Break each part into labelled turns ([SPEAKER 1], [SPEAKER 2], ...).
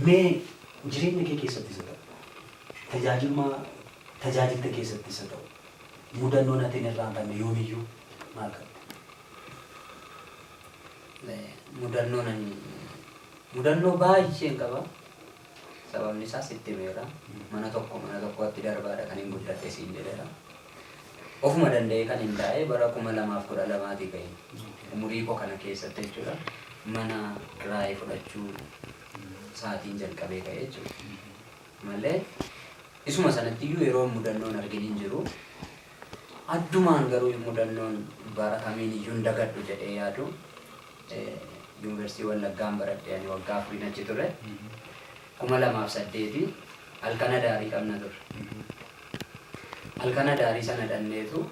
[SPEAKER 1] Mee jireenya kee keessattis haa ta'u, tajaajiluma tajaajilte keessattis haa ta'u, mudannoon ati hin irraanfanne yoomiyyuu maal qabda?
[SPEAKER 2] Mudannoon ani mudannoo baay'een qaba. Sababni isaas sitti himeera. Mana tokko mana tokkotti darbaadha kan hin guddadhe siin jedheera. Ofuma danda'ee kan hin taa'e bara 2012tii ka'e. Umurii koo kana keessatti jechuudha. Mana kiraayii fudhachuu sa'aatiin jalqabee ka'e jechuudha. Malee isuma sanatti iyyuu yeroo mudannoon argin hin jiru. Addumaan garuu mudannoon bara kamiin iyyuu hin dagadhu jedhee yaadu Yuunivarsiitii Wallaggaan baradhe ani waggaa afuriin achi ture. 2008 halkan adaarii qabna turre. Halkan adaarii sana dhanneetu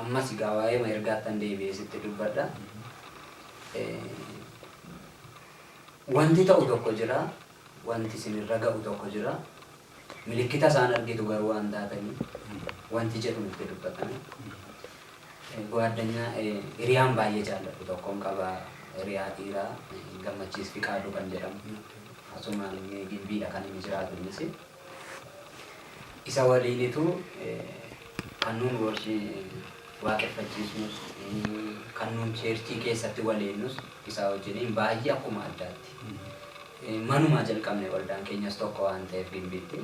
[SPEAKER 2] ammas egaa waa'eema ergaattan deebi'ee sitti dubbadha. Wanti ta'u tokko jira, wanti isin irra ga'u tokko jira. Milikkita isaan argitu garuu waan taatanii wanti jedhu nutti dubbatame. Gowaaddanyaa hiriyaan baay'ee jaalladhu tokkon qaba. Hiriyaa dhiiraa Gammachiis Fiqaaduu kan jedhamu. Asumaan Gimbiidha kan inni jiraatu innis. Isa waliinitu kan nuun waaqeffachiisnus kan nuun cheerchii keessatti waliinnus isaa wajjiniin baay'ee akkuma addaatti. Manumaa jalqabne, waldaan keenyas tokko waan ta'eef Gimbiitti.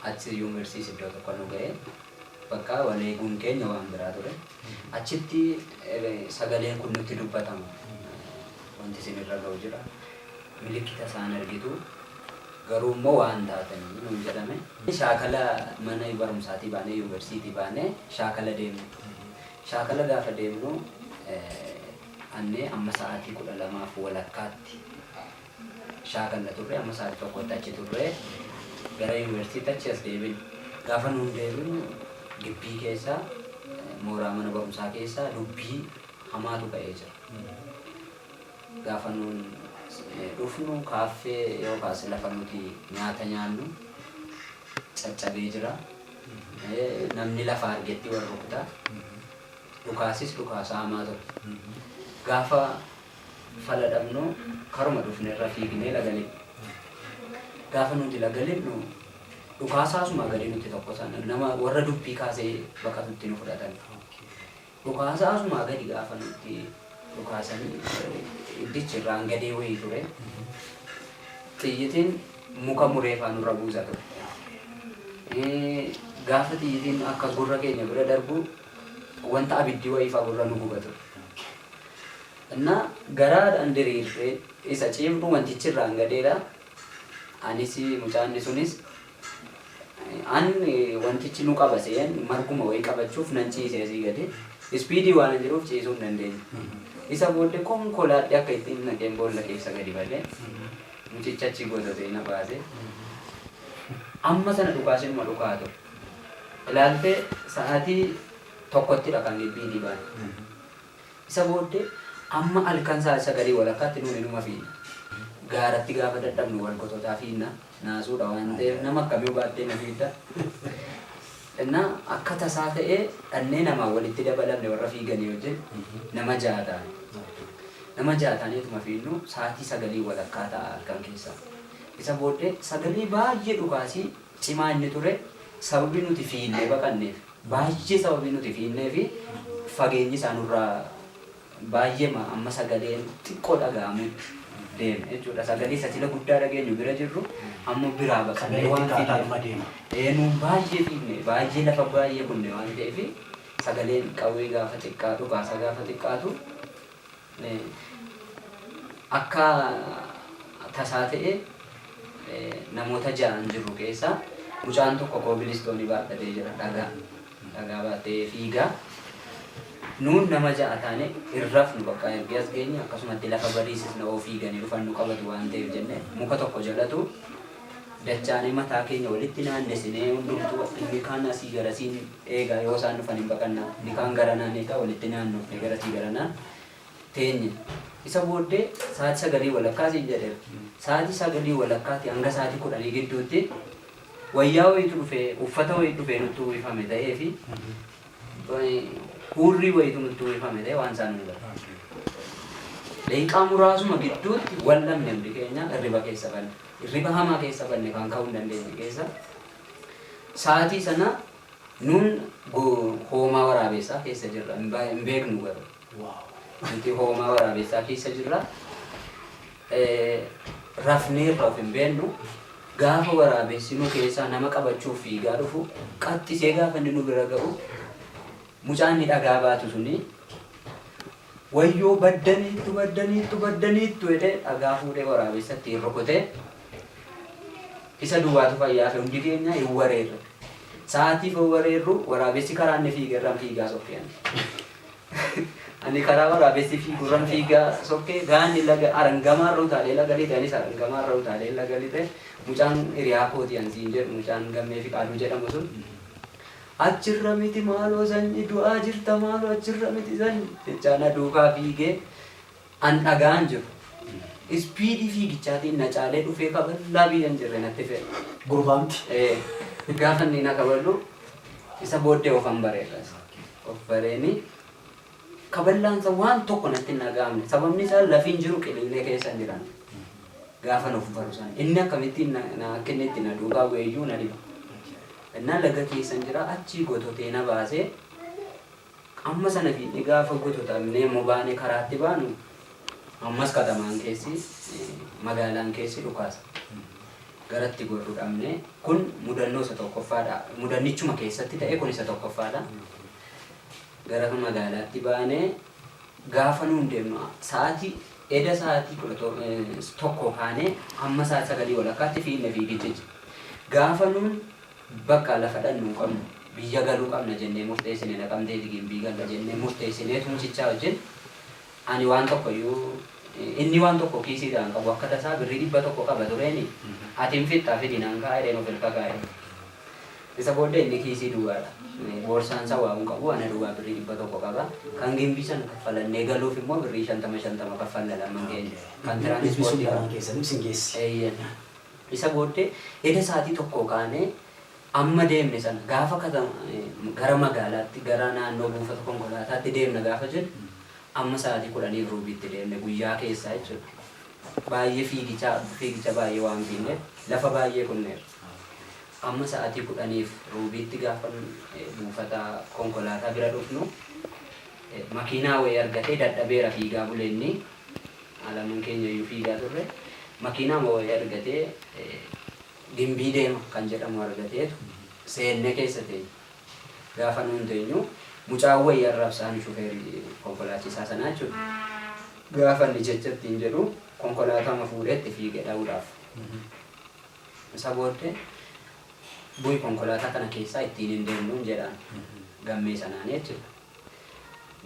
[SPEAKER 2] Achi yuunivarsiitiis iddoo tokko nu ga'e. Bakka wal eeguun keenya waan biraa ture. Achitti sagaleen kun nutti dubbatama. Wanti isin irra ga'u jira. Milikkita isaan argitu. Garuu immoo waan taatanii nuun jedhame. Shaakala mana barumsaatii baanee, yuunivarsiitii baanee shaakala deemne. Shaakala gaafa deemnu annee amma sa'aatii 12:30tti shaakalla turre, amma sa'aatii 1tti achi turre, gara yuunivarsiitiitti achi as deebine. Gaafa nuun deebinu gibbii keessa, mooraa mana barumsaa keessa dubbii hamaatu ka'ee jira. Gaafa nuun dhufnu kaaffee yookaas lafa nuti nyaata nyaannu caccabee jira. Namni lafa argetti wal rukuta. Dhukaasis dhukaasa hamaa ture. Gaafa fala dhabnu karuma dhufnerra fiignee laga lixne. Gaafa nuti laga lixnu dhukaasaa asumaa gadi nutti tokkosan, nama warra dubbii kaasee baqatutti nu fudhatan. Dhukaasa asumaa gadi gaafa nutti dhukaasanii iddichi irraan gadee wayii ture. Xiyyitiin muka muree faa nurra buusa ture. Gaafa xiyyitiin akkas gurra keenya bira darbu wanta abiddi wayii faa gurra nu guba ture. Innaa garaadhaan diriirree isa ciifnu wantichi irraan gadeedha. Anis mucaanni sunis an wantichi nu qaba se'een marguma wayii qabachuuf nan ciise asii gadi. Ispiidii waan jiruuf ciisuu hin dandeenye. Isa booddee konkolaadhe akka ittiin naqeen boolla keessa gadi bade. Mucicha achi gotatee na baase. Amma sana dhukaasinuma dhukaa ture. Ilaaltee sa'aatii 1ttidha kan gibbiitii baane. Isa booddee amma halkan sa'aatii 9:30tti nuun inuma fiigna. Gaaratti gaafa dadhabnu wal gototaa fiigna. Naasuudha waan ta'eef nama akkamii baattee na fiigda. Innaa akka tasaa ta'ee dhannee namaa walitti dabalamne, warra fiiganii wajjin nama ja'a taane. Nama ja'a taaneetuma fiignu sa'aatii 9:30 ta'a halkan keessaa. Isa booddee sagalee baay'ee dhukaasii cimaa inni ture sababii nuti fiignee baqanneef, baay'ee sababii nuti fiignee fi fageenyi isaa nurraa baay'eema amma sagaleen xiqqoo dhaga'amutti deeme jechuudha. Sagalee isa sila guddaa dhageenyu bira jirru amma biraa baqannee
[SPEAKER 1] Sagalee
[SPEAKER 2] waan
[SPEAKER 1] xiqqaa
[SPEAKER 2] fiigneef.
[SPEAKER 1] taanuma deema.
[SPEAKER 2] Ee, nuun baay'ee fiigne, baay'ee lafa baay'ee kunne waan ta'eef sagaleen qawwee gaafa xiqqaa dhukaasa gaafa xiqqaatu akka tasaa ta'e namoota ja'an jirru keessaa mucaan tokko koobilistoonii baadhatee jira, dhagaa. Dhagaa baatee fiigaa. Nuun nama ja'a taane hin rafnu, bakka ergi as geenye akkasumatti lafa bariisisna, oo fiiganii dhufan nu qabatu waan ta'eef jenne muka tokko jalatu dachaanee mataa keenya walitti naannesinee, hundumtuu inni kaan asii garasiin eegaa, yoo isaan dhufan hin baqannaa, inni kaan garanaan eegaa, walitti naannofne garasii garanaan teenye. Isa booddee sa'aatii 9:30 siin jedheera. Sa'aatii 9:30tii hanga sa'aatii 10 gidduutti wayyaa wayiitu dhufee, uffata wayii dhufee nutti uwwifame ta'ee fi Hurrii wayiitu nutti uwwifame ta'e waan isaan nu gara. Daqiiqaa muraasuma gidduutti wal dhabne hundi keenya hirriba keessa banne. Hirriba hamaa keessa banne kan ka'uu hin dandeenye keessa. Sa'aatii sana nuun hoomaa waraabessaa keessa jirra. Hin beeknu garuu. Nuti hoomaa waraabessaa keessa jirra. Rafneerra of hin beeknu. Gaafa waraabessi nu keessaa nama qabachuuf fiigaa dhufu qaxxisee gaafa inni nu bira ga'u mucaan inni dhagaa baatu suni wayyoo baddaniittu baddaniittu baddaniittu jedhee dhagaa fuudhee waraabessa ittiin rukutee isa duwwaatu fayyaa fi hundi keenya hin wareerre. Sa'aatiif hin wareerru waraabessi karaa inni fiigerraan fiigaa sokkee ani. Ani karaa waraabessi fiigurran fiigaa sokkee gaanni laga arangamaarra utaalee laga lixe anis arangamaarra utaalee laga lixe mucaan hiriyaa kooti an siin jedhu mucaan Gammee Fiqaaduu jedhamu sun achirra miti maaloo sanyi du'aa jirta maaloo achirra miti sanyi jechaa na duukaa fiigee an dhagaan jiru. Ispiidii fiigichaatiin na caalee dhufee kaballaa biyya hin jirre natti fe'e.
[SPEAKER 1] Gurbaamti.
[SPEAKER 2] Gaafa inni na kaballu isa booddee ofan bareera. Of bareeni kaballaansa waan tokko natti hin dhaga'amne. Sababni isaa lafiin jiru qilillee keessa hin jiran. Gaafa of baru sana. Inni akkamittiin na akka inni itti na duukaa bu'e iyyuu na dhiba. Innaan laga keessa hin jira achii gototee na baasee amma sana fiidhee gaafa gototamnee immoo baanee karaatti baanu ammas katamaan keessi magaalaan keessi dhukaasa. Garatti gorru dhabne kun mudannoo isa tokkoffaadha. Mudannichuma keessatti ta'e kun isa tokkoffaadha. Gara magaalaatti baanee gaafa nuun deemnu sa'aatii eda sa'aatii 11 kaanee hamma sa'aatii 9 walakkaatti fiigne fiigichicha. Gaafa nuun bakka lafa dhannu hin qabnu biyya galuu qabna jennee murteessine Naqamteeti Gimbii galla jennee murteessinee mucichaa wajjin ani waan tokko iyyuu inni waan tokko kiisiidhaan hin qabu akka tasaa birrii 100 qaba tureeni ati hin fixxa fidi naan kaa'e jedheen of hirka kaa'e. Isa booddee inni kiisii duwwaadha. Boorsaan isaa waa hin qabu ana duwwaa birrii 100 qaba. Kan Gimbii sana kaffalannee galuuf immoo birrii 50 50 kaffalla lamman keenya. Kan tiraanispoortii
[SPEAKER 1] lamaan keessanii isin geessi.
[SPEAKER 2] Eeyyen. Isa booddee eda sa'aatii 1 kaanee amma deemne sana gaafa gara magaalaatti gara naannoo buufata konkolaataatti deemna gaafa jennu amma sa'aatii 10 ruubiitti deemne guyyaa keessaa jechuudha. Baay'ee fiigicha fiigicha baay'ee waan fiigneef lafa baay'ee kunneerra. Amma sa'aatii 10 ruubiitti gaafa buufata konkolaataa bira dhufnu makiinaa wayii argatee dadhabeera fiigaa buleenni alaman keenya iyyuu fiigaa turre makiinaa wayii argatee Gimbii deema kan jedhamu argateetu seenne keessa teenye. Gaafa nuun teenyu mucaan wayii arrabsaan shufeerii konkolaachisaa sanaa jechuudha. Gaafa inni jecha ittiin jedhu konkolaataama fuudhee itti fiige dha'uudhaaf. Isa booddee bu'i konkolaataa kana keessaa ittiin hin deemnuun jedhaan Gammee sanaan jechuudha.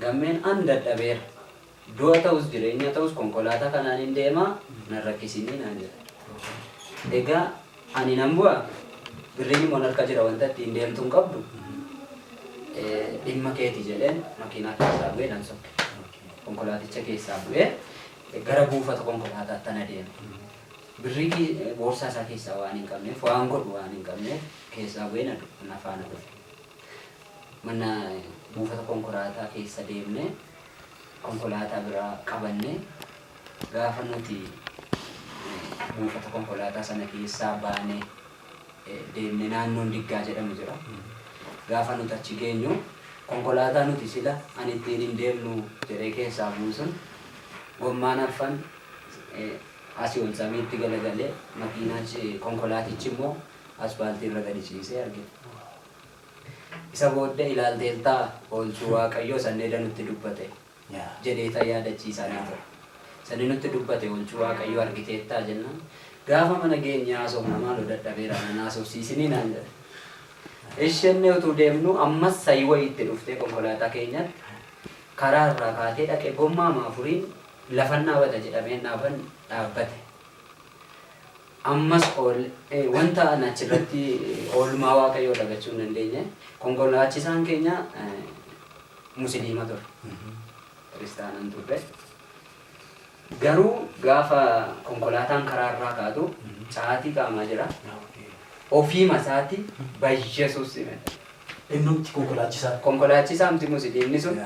[SPEAKER 2] Gammeen an dadhabeera. Du'a ta'us jireenya ta'us konkolaataa kanaan hin deemaa nan rakkisinii naan jedha. Egaa ani nan bu'a birriin immoo harka jira wanta ittiin deemtu hin qabdu dhimma keeti jedheen makiinaa keessaa bu'ee nan sokke. Konkolaaticha keessaa bu'ee gara buufata konkolaataatti nan adeeme. Birrii boorsaa isaa keessaa waan hin qabneef waan godhu waan hin qabneef keessaa bu'ee na faana dhufe. Mana buufata konkolaataa keessa deemnee konkolaataa biraa qabannee gaafa nuti buufata konkolaataa sana keessaa baanee deemne naannoon Diggaa jedhamu jira. Gaafa nuti achi geenyu konkolaataa nuti sila ani ittiin hin deemnu jedhee keessaa buusun gommaan arfan asii ol samiitti galagalee makiinaa konkolaatichi immoo aspaaltii irra gadi ciisee argina. Isa booddee ilaalteeltaa oolchuu Waaqayyoo sanneeda nutti dubbate jedheeta yaadachiisaa ni ture. Sanni nutti dubbate oolchuu Waaqayyoo argiteettaa jennaan gaafa mana geenye haasofna maaloo dadhabeera nan haasofsiisinii naan jedhe. Ishenne utuu deemnu ammas sa'i wayiitti dhuftee konkolaataa keenyatti karaa irraa kaatee dhaqee gommaa afuriin lafan dhaabata jedhamee dhaaban dhaabbate. Ammas wanta ani achirratti oolmaa Waaqayyoo dagachuu hin dandeenye konkolaachisaan keenya musliima ture. Kiristaana hin turre. Garuu gaafa konkolaataan karaa irraa kaatu caatii qaamaa jira. Ofiima isaatti bayyesuus hime.
[SPEAKER 1] Innumti konkolaachisaa.
[SPEAKER 2] Konkolaachisaa miti musliimni sun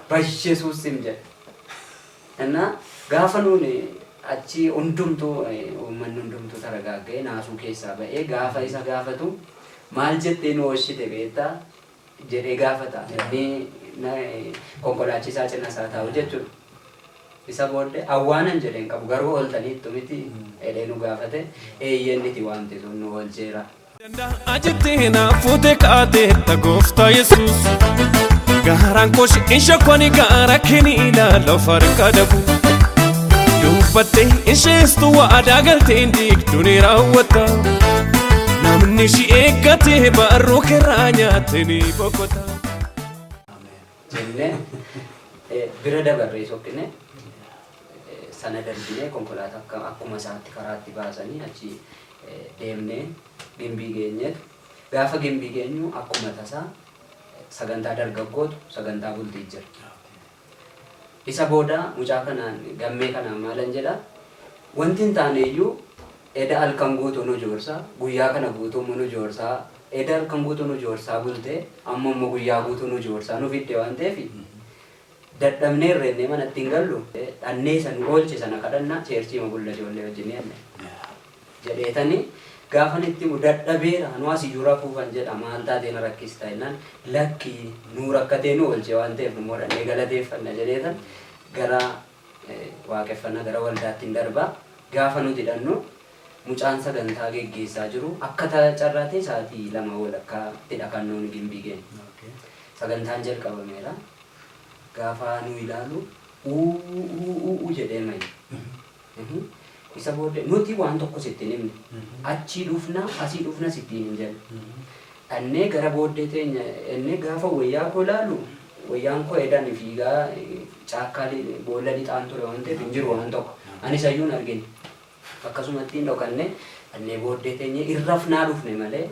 [SPEAKER 2] Bayyesuusim jedhe. Innaa gaafa nuuni achi hundumtuu uummanni hundumtuu taragaagga'ee naasuu keessaa ba'ee gaafa isa gaafatu maal jettee nu oolchite beektaa jedhee gaafata. Inni konkolaachisaa cina isaa taa'u jechuudha. Isa booddee awwaanan jedhee hin qabu garuu ooltaniittu miti jedhee nu gaafate eeyyenniti wanti sun nu oolcheera.
[SPEAKER 3] Ajitti naafuute kaateetta gooftaa Yesuus. Gaaraan kosh isha kwani gaara keniila lafa harka dhabu. Dubbatte isheestu waadaa galteen diigdu ni raawwata. Namni ishii eeggate barruu keraa nyaate ni boqota.
[SPEAKER 2] Jennee bira dabarree soqqine sana darbinee konkolaataa akkuma isaatti karaatti baasanii achi deemnee Gimbii geenyeetu gaafa Gimbii geenyu akkuma tasaa sagantaa dargaggootu sagantaa bultii jira. Isa booda mucaa kanaan gammee kanaan maalan jedha wanti hin taane iyyuu eda halkan guutuu nu joorsaa guyyaa kana guutuu nu joorsaa eda halkan guutuu nu joorsaa bultee amma immoo guyyaa guutuu nu joorsaa nu fidde waan ta'eef dadhabnee irreennee manatti hin gallu dhannee isa nu oolche sana kadhannaa cheerchiima bulla ijoollee wajjin jenne jedheetanii gaafan itti himu dadhabeera nu asiyyuu rafuufan jedha maal taatee na rakkista jennaan lakki nu rakkatee nu oolche waan ta'eef nu immoo dhannee galateeffanna jedheetan gara waaqeffannaa gara waldaatti hin darbaa gaafa nuti dhannu mucaan sagantaa geggeessaa jiru akka carraa ta'e sa'aatii 2 walakkaatti kan nuuni Gimbii geenye. Sagantaan jalqabameera. Gaafa nu ilaalu uu uu uu jedhee mayi. Isa booddee nuti waan tokko sitti hin himne. Achii dhufna asii dhufna sittiin hin jenne. Dhannee gara booddee teenya ennee gaafa wayyaa koo ilaalu wayyaan koo edan fiigaa caakkaa boolla lixaan ture waan ta'eef hin jiru waan tokko. Ani isayyuu hin argine. Akkasumatti hin dhokanne dhannee booddee teenye hin rafnaa dhufne malee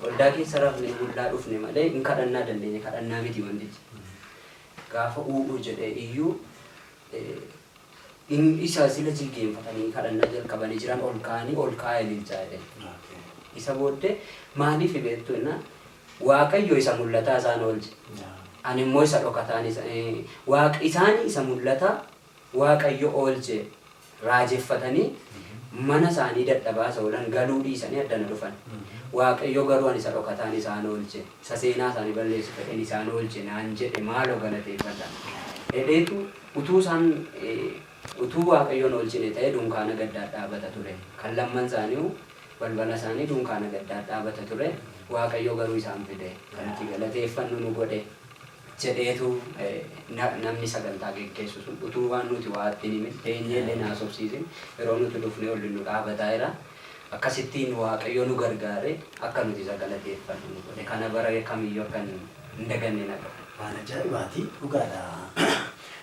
[SPEAKER 2] waldaa keessa rafnee bullaa dhufne malee hin kadhannaa dandeenye kadhannaa miti wantichi. Gaafa u'u jedhee iyyuu isa sila jilgeenfatanii kadhannaa jalqabanii jiran ol ka'anii ol ka'aa ililchaa jedheen. Isa booddee maaliif beektu innaan Waaqayyo isa mul'ataa isaan oolche. Ani immoo isa dhokataan isa Waaq isaan isa mul'ataa Waaqayyo oolche raajeffatanii mana isaanii dadhabaa isa oolan galuu dhiisanii addana dhufan. Waaqayyo garuu ani isa dhokataan isaan oolche, isa seenaa isaanii balleessu fedheen isaan oolche naan jedhe maaloo galateeffadha. Jedheetu utuu isaan utuu Waaqayyo hin oolchine ta'e dunkaana gaddaa dhaabata ture. Kan lamman isaaniiyu balbala isaanii dunkaana gaddaa dhaabata ture. Waaqayyo garuu isaan fide. Kan nuti galateeffannu nu godhe. Jedheetu namni sagantaa geggeessu sun utuu waan nuti waa itti hin himin teenyee illee hin haasofsiisin yeroo nuti dhufnee ol nu dhaabataa jira. Akkasittiin Waaqayyo nu gargaare akka nuti isa galateeffannu nu godhe. Kana bara kamiyyuu akka hin daganne na godhe.
[SPEAKER 1] Waan ajaa'ibaati dhugaadha.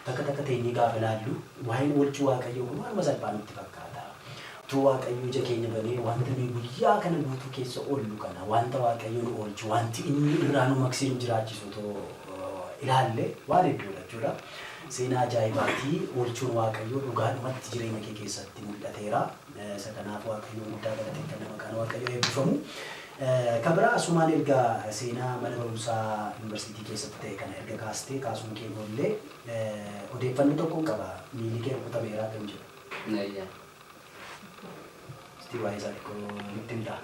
[SPEAKER 1] Takka takka teenyee gaafa ilaallu waa'een oolchuu Waaqayyoo kun waanuma salphaa nutti fakkaata. Utuu Waaqayyo ija keenya banee wanta nuyi guyyaa kana guutuu keessa oollu kana, wanta Waaqayyo nu oolchu, wanti inni irraa nu maqsee nu jiraachisu otoo ilaalle waan hedduudha jechuudha. Seenaa ajaa'ibaati. Oolchuun Waaqayyoo dhugaadhumatti jireenya kee keessatti mul'ateera. Isa kanaaf Waaqayyoon guddaa galateeffanna maqaan Waaqayyoo eebbifamu. Kan biraa asumaan erga seenaa mana barumsaa yuunivarsiitii keessatti ta'e kana erga kaastee kaasuun kee hin oolle odeeffannoo tokkon qaba. Miilli kee rukutameera kan jedhu.
[SPEAKER 2] Eeyyee.
[SPEAKER 1] Istii waa'ee isaa xiqqoo nutti himtaa?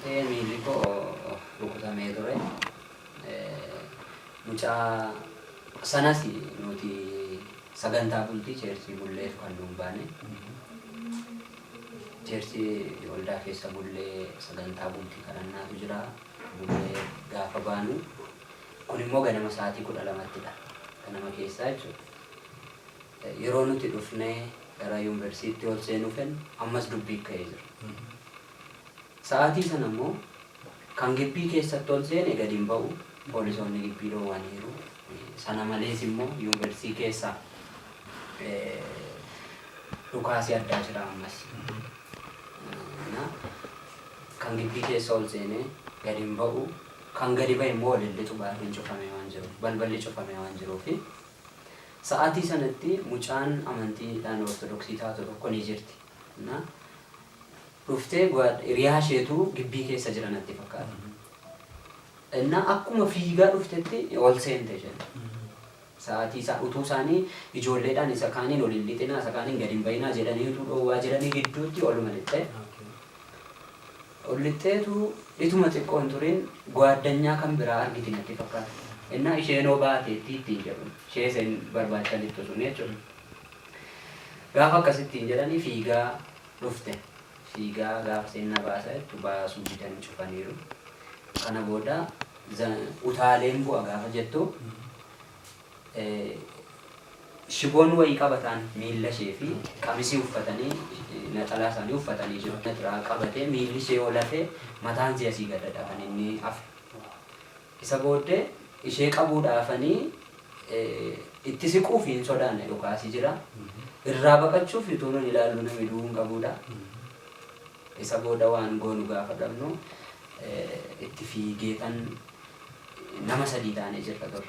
[SPEAKER 2] Ee miilli koo rukutamee ture. Mucaa sanas nuti sagantaa bultii cheerchii bulleetu kan nuun baane. Cheerchii waldaa keessa bullee sagantaa bultii kadhannaatu jira. Bullee gaafa baanu kun immoo ganama sa'aatii 12ttidha. Ganama keessaa jechuudha. Yeroo nuti dhufnee gara yuunivarsiitti ol seenuu fennu ammas dubbii ka'ee jira. Sa'aatii sana immoo kan gibbii keessatti ol seene gadi hin ba'u. Poolisoonni gibbii dhoowwaniiru. Sana malees immoo yuunivarsiitii keessa dhukaasi addaa jira ammas. Kan gibbii keessa ol seene gadi hin ba'u. Kan gadi ba'e immoo ol hin lixu baarriin cufamee waan jiruuf balballi cufamee waan jiruufi. Sa'aatii sanatti mucaan amantiidhaan Ortodoksii taatu tokko ni jirti. Na dhuftee hiriyaa isheetu gibbii keessa jira natti fakkaata. Innaa akkuma fiigaa dhuftetti ol seente isheen. Sa'aatii isaa utuu isaanii ijoolleedhaan isa kaaniin ol hin lixinaa isa kaaniin gadi hin bayinaa jedhanii utuu dhoowwaa jiranii gidduutti oluma lixxe. Ol lixxeetu ituma xiqqoo hin turin gwaaddanyaa kan biraa argiti natti fakkaata. Innaa isheenoo baateetti ittiin jedhu. Ishee isheen barbaacha lixxu sun jechuudha. Gaafa akkasittiin jedhanii fiigaa dhufte. Fiigaa gaafa isheen na baasa jettu baasuu didan cufaniiru. Kana booda utaaleen bu'a gaafa jettu shiboon wayii qabataan miilla ishee fi qamisii uffatanii naxalaa isaanii uffatanii jiru. Naxalaa qabatee miilli ishee ol hafee mataan ishee asii gadadha kan inni hafe. Isa booddee ishee qabuudhaafanii itti siquuf hin sodaanne dhukaasi jira. Irraa baqachuuf utuu nun ilaallu namni du'uu hin qabuudha. Isa booda waan goonu gaafa dhabnu itti fiigeetan nama sadii taanee jirra turre.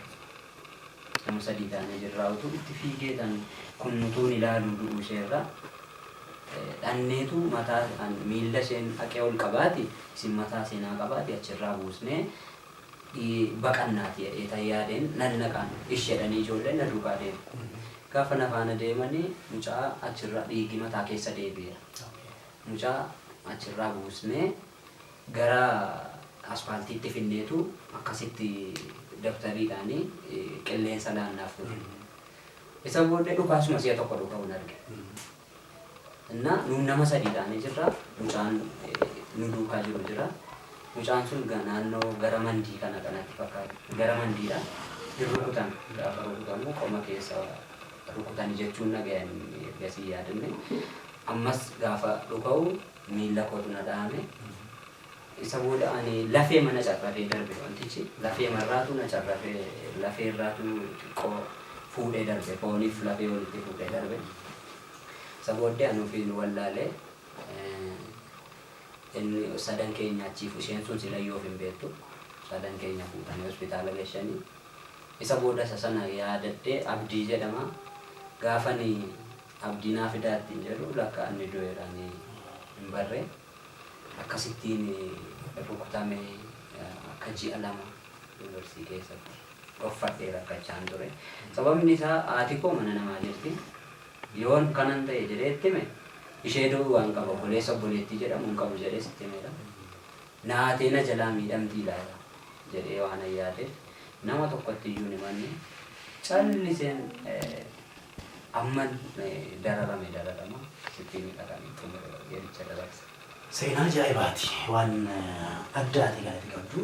[SPEAKER 2] Nama sadii taanee jirra utuu itti fiigeetan kun utuun ilaaluu du'uu isheerra dhanneetu mataa miilla isheen haqee ol qabaati isin mataa seenaa qabaati achirraa buusnee baqannaati jedhee tan yaadeen nan naqaan isheedhanii ijoolleen na duukaa deemu. Gaafa na faana deemanii mucaa achirraa dhiigi mataa keessa deebi'eera. Mucaa achirraa buusnee gara aspaaltiitti finneetu akkasitti dabtariidhaan qilleensa laannaaf ture. Isa booddee dhukaasuma si'a tokko dhuka'uun arge. Innaa nuun nama sadii taanee jirra. Mucaan nu duukaa jiru jira. Mucaan sun naannoo gara mandii kana kanatti fakkaata. Gara mandiidha. Hin rukutan. Gaafa rukutamu qoma keessa rukutani jechuun dhagayan ergasii yaadanne. Ammas gaafa dhuka'u miilla kootu na dhahame. Isa booda ani lafee mana carrafee darbe wantichi. Lafee marraatu na carrafee lafee irraatu xiqqoo fuudhee darbe. Fooniif lafee walitti fuudhee darbe. Isa booddee ani ofiin wallaalee inni sadan keenya achiif isheen sun silayyuu of hin beektu. Sadan keenya fuudhanii hospitaala geessanii. Isa booda isa sana yaadadhee Abdii jedhama. Gaafani Abdii naa fidaa ittiin jedhu lakka inni du'eera ani hin barre. Akkasittiin rukutame akka ji'a 2 yuunivarsiitii keessatti dhoffadhee rakkachaan ture. Sababni isaa haati koo mana namaa jirti. Yoon kanan ta'e jedhee itti hime ishee du'uu waan qaba obboleessa obboleettii jedhamu hin qabu jedhees itti himeera. Naatee na jalaa miidhamtii laata jedhee waanan yaadeef nama tokkotti iyyuu hin himanne. Calliseen amman dararame dararama akkasittiinidha kan xumure yericha dabarse.
[SPEAKER 1] Seenaa ajaa'ibaati! Waan addaati kan ati qabdu.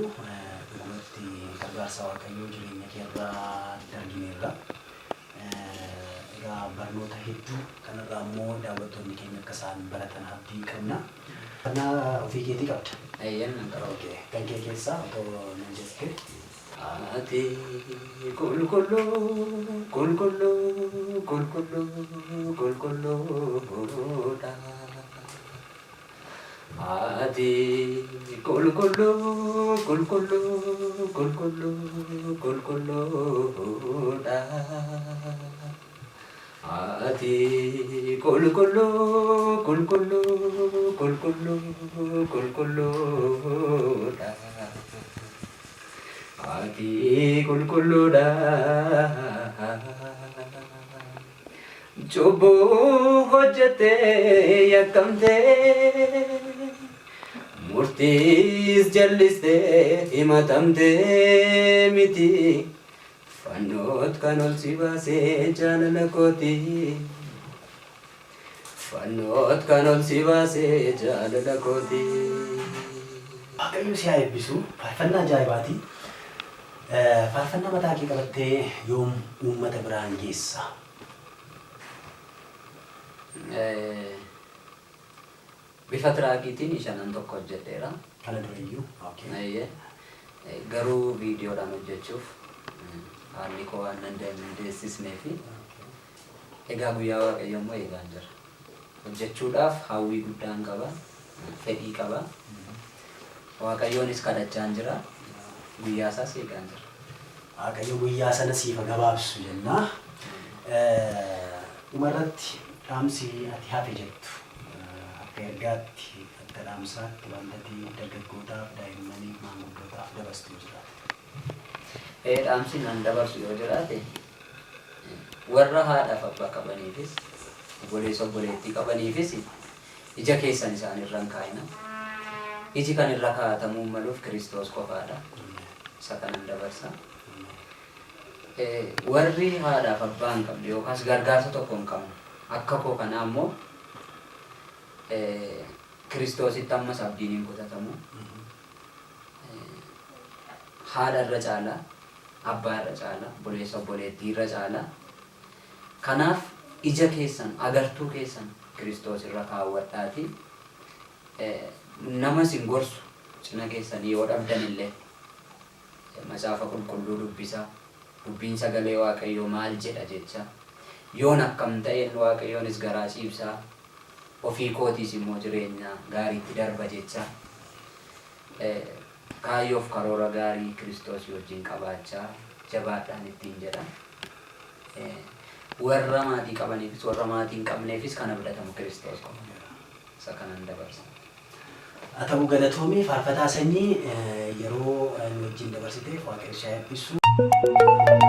[SPEAKER 1] Dhugumatti gargaarsa Waaqayyoo jireenya kee irratti argineerra. Egaa barnoota hedduu kanarraa immoo daawwattoonni keenya akka isaan baratan abdii qabna. Faarfannaa ofii keetii qabda?
[SPEAKER 2] Eeyyeen nan qaba.
[SPEAKER 1] Okay. Kan kee keessaa otoo nuun jettee.
[SPEAKER 2] Ati qulqulluu qulqulluu qulqulluu qulqulluudha. Ati qulqulluu qulqulluu qulqulluu qulqulluudha. Ati qulqulluu qulqulluu qulqulluu qulqulluudha. Ati qulqulluudha. Cubbuu hojjettee yakkamtee murtiis jallistee himatamtee miti fannoot kan ol si baasee jaalala kooti. Fannoot kan ol si baasee jaalala kooti.
[SPEAKER 1] Waaqayyo si haa eebbisu. Faarfannaa ajaa'ibaati. Faarfannaa mataa kee qabattee yoom uummata biraan geessa?
[SPEAKER 2] Bifa tiraakiitiin shanan tokko hojjedheera.
[SPEAKER 1] Kana durayyuu? Okay.
[SPEAKER 2] Eeyyee. Garuu viidiyoodhaan hojjechuuf haalli koo waan nan dandeessisnee fi egaa guyyaa Waaqayyoo immoo eegaan jira. Hojjechuudhaaf hawwii guddaan qaba, fedhii qaba. Waaqayyoonis kadhachaan jira. Guyyaa isaas eegaan jira.
[SPEAKER 1] Waaqayyo guyyaa sana siif haa gabaabsu jenna. Dhumarratti dhaamsi ati hafe jettu akka ergaatti akka Akka dhaamsaatti wanta ati dargaggootaaf, daa'immaniif, maanguddootaaf dabarsitu yoo jiraate.
[SPEAKER 2] Dhaamsi nan dabarsu yoo jiraate, warra haadhaaf abbaa qabaniifis, obboleessa obboleettii qabaniifis, ija keessan isaan irra hin kaa'ina. Iji kan irra kaa'atamuu maluuf Kiristoos qofaadha. Isa kanan dabarsa. Warri haadhaaf abbaa hin qabne yookaas gargaarsa tokko hin qabne akka koo kanaa immoo, Kiristoositti ammas abdiin hin kutatamu. Haadha irra caala, abbaa irra caala, obboleessa obboleettii irra caala. Kanaaf ija keessan, agartuu keessan Kiristoos irra kaawwadhaati. Nama isin gorsu cina keessanii yoo dhabdan illee, macaafa qulqulluu dubbisaa. Dubbiin sagalee Waaqayyoo maal jedha jecha. Yoon akkam ta'een Waaqayyoonis garaa ciibsaa, ofii kootiis immoo jireenya gaariitti darba jecha. Kaayyoof karoora gaarii Kiristoosii wajjin qabaachaa jabaadhaan ittiin jedha. Warra maatii qabaniifis, warra maatii hin qabneefis kan abdatamu Kiristoos qofa. Isa kanan dabarsa.
[SPEAKER 1] Haa ta'u, galatoomii faarfataa Sanyii, yeroo nu wajjin dabarsiteef Waaqayyo si haa eebbisu.